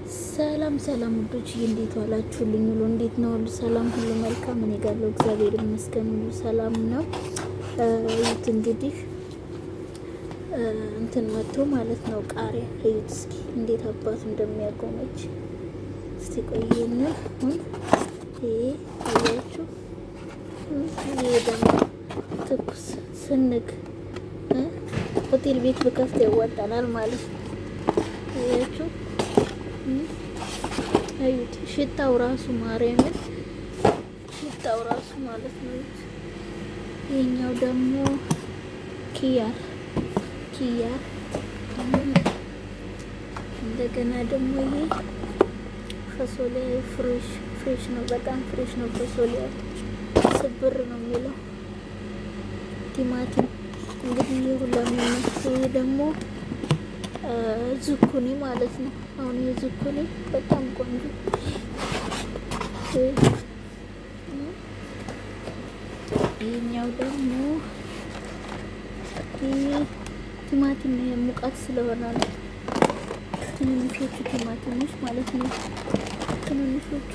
ሰላም ሰላም ውዶች እንዴት ዋላችሁልኝ? ሁሉ እንዴት ነው? ሁሉ ሰላም፣ ሁሉ መልካም። እኔ ጋር እግዚአብሔር ይመስገን ሁሉ ሰላም ነው። እዩት እንግዲህ እንትን መጥቶ ማለት ነው ቃሪያ። እዩት እስኪ እንዴት አባቱ እንደሚያጎመች። እስቲ ቆይና አሁን ይሄ አያችሁ፣ ይሄ ደግሞ ትኩስ ስንግ ሆቴል ቤት ብከፍት ያዋጣናል ማለት ነው። አያችሁ፣ እዩት ሽታው ራሱ ማርያምን፣ ሽታው ራሱ ማለት ነው። ይሄኛው ደግሞ ኪያር ኪያር፣ እንደገና ደግሞ ይሄ ፈሶሊያ fresh fresh ነው፣ በጣም fresh ነው። ፈሶሊያ ስብር ነው የሚለው። ቲማቲም እንግዲህ ይሄ ሁላ የሚመስለው ይሄ ደግሞ ዝኩኒ ማለት ነው። አሁን ይሄ ዝኩኒ በጣም ቆንጆ። ይሄኛው ደግሞ ቲማቲም ነው። ሙቀት ስለሆነ ነው። ትንንሾቹ ቲማቲሞች ማለት ነው። ትንንሾቹ።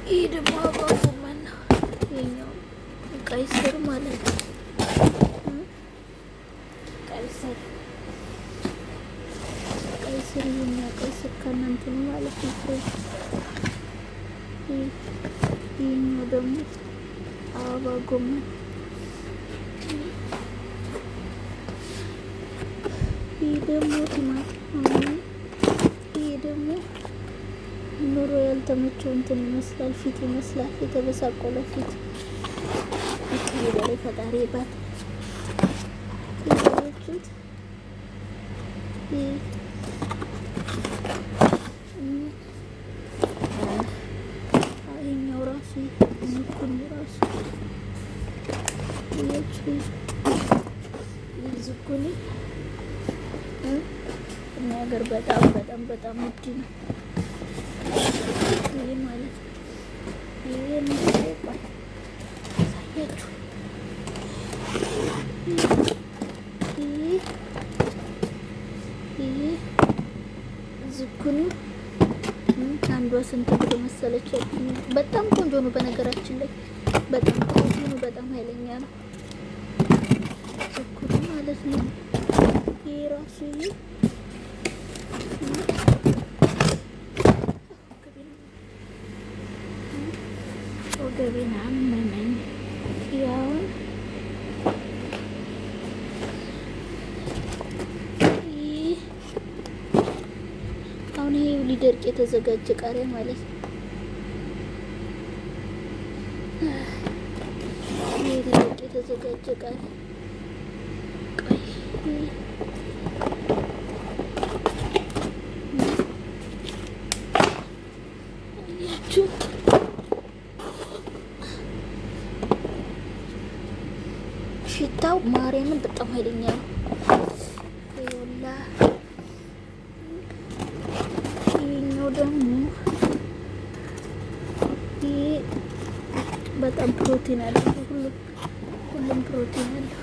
ይሄ ደግሞ አበባ ጎመን ነው። ይሄኛው ቀይ ስር ማለት ነው። ቀይ ስር፣ ቀይ ስር፣ ይሄኛው ቀይ ስር ከእናንትኑ ማለት ነው። Fresh። ይሄኛው ደግሞ አበባ ጎመን። ይህ ደግሞ ቲማቲም። ይህ ደግሞ ኑሮ ያልተመቸው እንትን ይመስላል፣ ፊት ይመስላል፣ የተበሳቆለ ፊት። ይቅር ይበለኝ ፈጣሪ ባት ያያችሁት። ይሄኛው ራሱ ዝኩኒ ራሱ ያያችሁ፣ ዝኩኒ እኛ ሀገር በጣም በጣም በጣም ውድ ነው። ይሄ ማለት ነው። ይሄ ቆይ ሳያችሁ፣ ይሄ ዝኩኒ አንዷ ስንት ብር መሰለች? በጣም ቆንጆ ነው። በነገራችን ላይ በጣም ቆንጆ ነው። በጣም ኃይለኛ ነው ዝኩኒ ማለት ነው። ይሄ ራሱ ይሄ ወገቤን አመመኝ። ያውን አሁን ይሄ ሊደርቅ የተዘጋጀ ቃሪያ ማለት ነው። ይሄ ሊደርቅ የተዘጋጀ ቃሪያ። ቆይ፣ አያችሁ ሽታው ማርያምን በጣም ኃይለኛ ነው። ይኸውላ ይሄኛው ደግሞ ይሄ በጣም ፕሮቲን አለው። ሁሉም ሁሉም ፕሮቲን አለው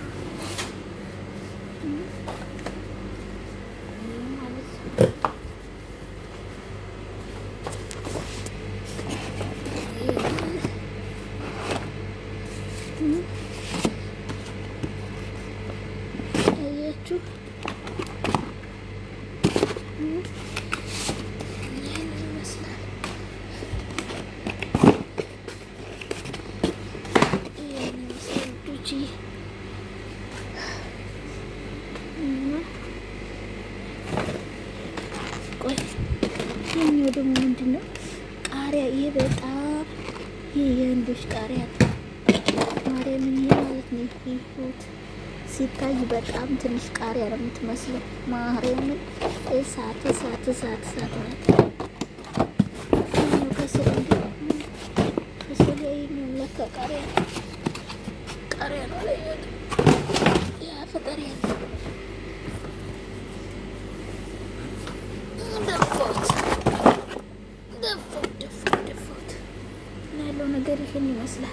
ማለት ነው። አያችሁ፣ ይህን ይመስላል። ይህን ይመስላል ውዶችዬ። እና ቆይ ይህኛው ደግሞ ምንድን ነው? ቃሪያ። ይሄ በጣም ይሄ የህንዶች ቃሪያ ነው። ማርያምን ይሄ ማለት ነው። ይሄ ሲታይ በጣም ትንሽ ቃሪያ ነው የምትመስለው። ማርያምን እሳት እሳት እሳት እሳት ናት። ከስር እንዲ ከስር ይሄኛው ለካ ቃሪያ ነው፣ ቃሪያ ነው ላይ ያ ፈጣሪ ያለ ደፋሁት፣ ደፋሁት፣ ደፋሁት፣ ደፋሁት እና ያለው ነገር ይህን ይመስላል።